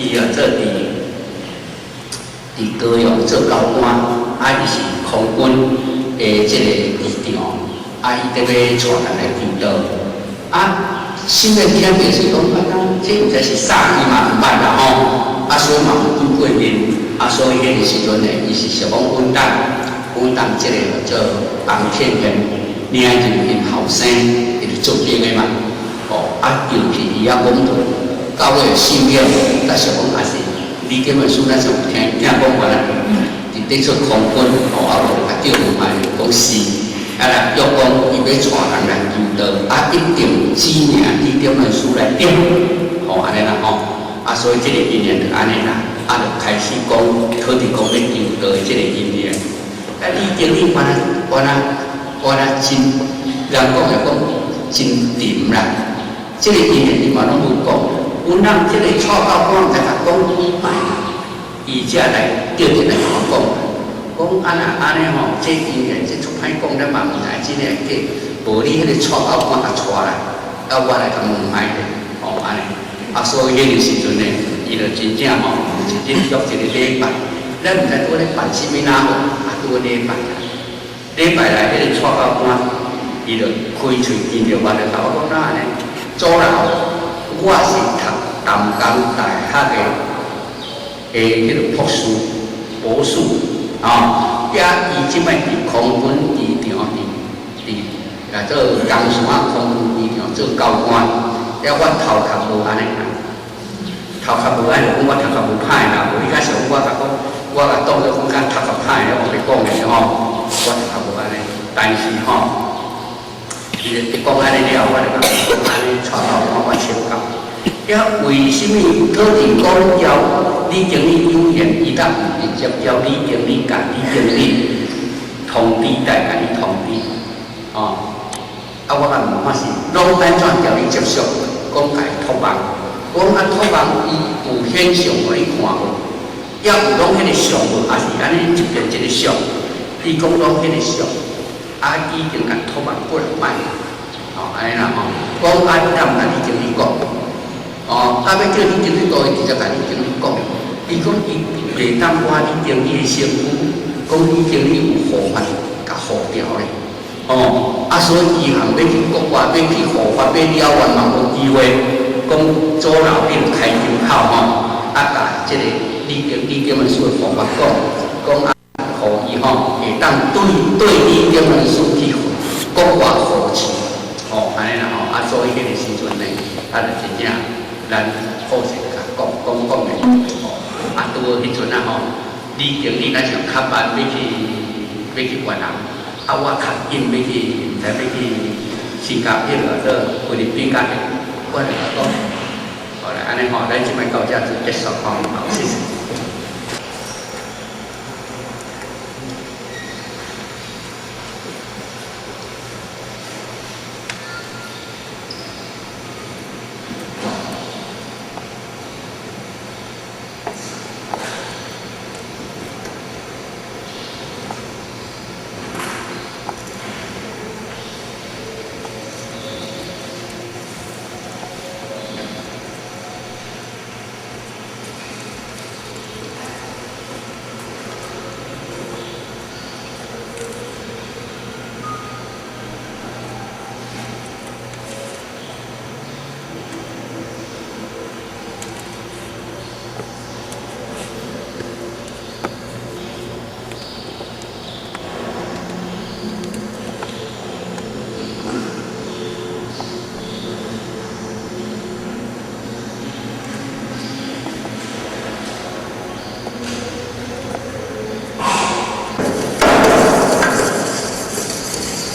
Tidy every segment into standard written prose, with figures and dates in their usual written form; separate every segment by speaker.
Speaker 1: 伊啊做佇高雄做教官，啊，伊是空軍的這個機長，啊，伊佇欲帶人來求道，啊，心內聽著是講，啊，這毋知是啥，伊嘛毋捌啦吼，啊，所以嘛有見過面，啊，所以彼個時陣呢，伊是想講阮當，阮當這個叫做洪天賢，領入𪜶後生，伊就做兵的嘛，哦，啊，尤其伊猶講到尾4秒，但是講也是李建文師，咱是有聽聽講過啦，佇咧出空軍，哦，啊無較叫問講是，啊啦，約講伊欲帶人來求道，啊，一定指名李建文師來點，吼，按呢啦吼，啊，所以這個因緣就按呢啦，啊，就開始講，討論講欲求道的這個因緣。啊，李經理原來真，人講來講真沉啦，這個因緣伊嘛攏無講。阮人這個蔡教官來共講幾擺，伊才來叫入來共我講，講按那按呢吼，這因緣這出歹講，咱嘛毋知真的假，無你彼個蔡教官共帶來，啊我來共問覓咧，吼按呢，啊所以彼個時陣呢，伊就真正吼，一日約一個禮拜，咱毋知拄咧辦啥物哪好，啊拄禮拜，禮拜來彼個蔡教官，伊就開喙見著我就共我講哪按呢，祖老。我是讀淡江大學的彼个博士、博士，吼，遐伊這擺佇空軍機場佇來做江山空軍機場做教官，遐我頭殼無按呢，頭殼無按呢，講我頭殼無歹啦，無你較想我共講，我共當做講較頭殼歹咧，我袂講的吼，我頭殼無按呢，但是吼，伊就講按呢了，我就共講按呢，帶頭看我請教。遐為啥物討論講叫李經理有緣，伊當毋直接叫李經理共李經理通知代共伊通知，哦，啊，我共問我是攏按怎叫你接觸，講共伊託夢，講啊託夢伊有顯像予你看無？抑有攏彼个相無？抑是按呢一遍一个相？伊講攏彼个相，啊已經共託夢幾若擺，哦，按呢啦吼，講啊你敢毋共李經理講？哦，啊，欲叫李經理倒，伊直接共李經理講。伊講伊袂當倚李經理的身軀，講李經理有護法共護牢咧。哦，啊，所以伊通欲去國外，欲去護法，欲了願嘛無機會。講祖老你開金口吼，啊，共這個李經文師的護法講，講啊，予伊吼會當對對李經文師去國外護持。哦，按呢啦吼，啊，所以彼個時陣呢，啊，就真正。咱好勢共講講講的，吼，啊，拄好彼陣啊吼，李經理咱想較慢欲去越南，啊，我較緊欲去，毋知欲去新加坡或者菲律賓較的，我就共講，好來，按呢吼，咱這擺到這就結束吼，好，謝謝。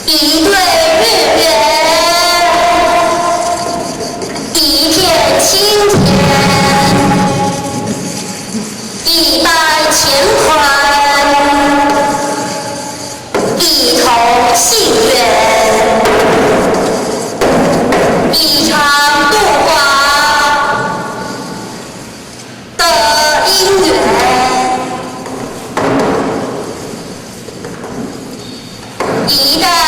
Speaker 2: 一對日月，一片青天，一百乾坤，一同心願，一場度化的姻緣。一代。